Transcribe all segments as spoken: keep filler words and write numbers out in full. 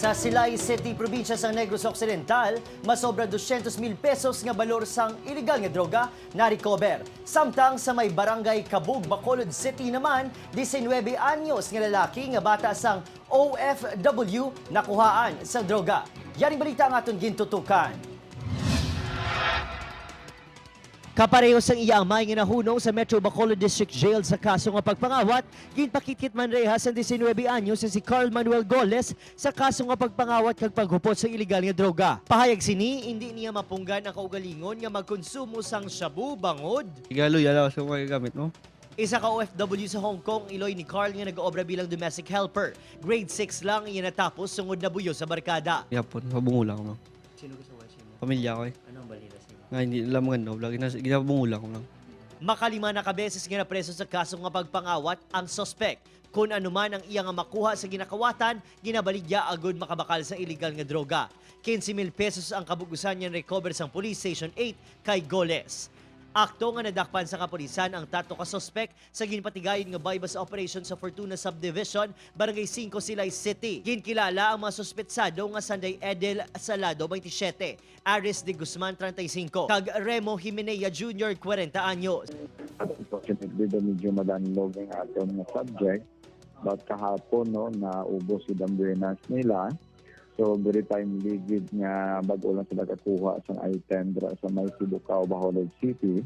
Sa Silay City, probinsya sang Negros Occidental, masobra dosyentos mil pesos nga balor sang iligal nga droga na-recover. Samtang sa may barangay Kabug, Bacolod City naman, diecinuebe anyos nga lalaki nga bata sang O F W nakuhaan sa droga. Yaring balita ang aton gintutukan. Kapareho sang iya amay nga nahunong sa Metro Bacolod District Jail sa kaso nga pagpangawat, ginpakitkit man rehas ang diecinuebe anyos nga si Carl Manuel Goles sa kaso nga pagpangawat kag paghupot sa iligal nga droga. Pahayag sini, indi niya mapunggan ang kaugalingon nga magkonsumo sang shabu bangod Igalo, yala sa mga gamit mo. Isa ka O F W sa Hong Kong, iloy ni Carl nga nag-obra bilang domestic helper. Grade six lang iya natapos sungod nabuyo sa barkada. Yapon, mabungo lang ako, ma'am. Sino gusto ko sino? Pamilya ko eh. Anong balita sa inyo? Nga hindi lang maganda, vlog. Ginas- Ginabungo lang ako, ma'am. Makalima na ka beses nga napreso sa kaso nga pagpangawat ang suspek. Kun ano man ang iya nga makuha sa ginakawatan, ginabaligya agud makabakal sa iligal nga droga. Quince mil pesos ang kabug-usan nga recover sang Police Station eight kay Goles. Akto nga nadakpan sa kapulisan ang tatlo ka suspek sa ginpatigayon nga buy-bust operation sa Fortuna Subdivision, Barangay Cinco, Silay City. Ginkilala ang mga suspetsado nga sanday Edel Salado, twenty-seven, Aris de Guzman, treinta y cinco, kag Remo Himenea Junior, kwarenta anyos. Unfortunately, daw medyo madanlog ang aton nga subject. But kahapon, no, naubos gid ang buenas nila. So, very timely gid nga bag-o lang sila kakuha sang item dira sa may Sibucao, Bacolod City.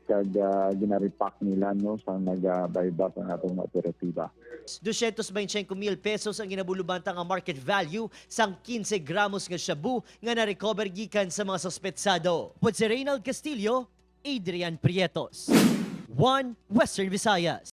Kag ah, ginarepack nila, no, sang nagabaybas ang atong mga operatiba. Dosyentos beintisenko mil pesos ang ginabulubanta nga market value sang quince gramos nga shabu nga na-recover gikan sa mga suspetsado. Pod si Reynald Castillo, Adrian Prietos, One Western Visayas.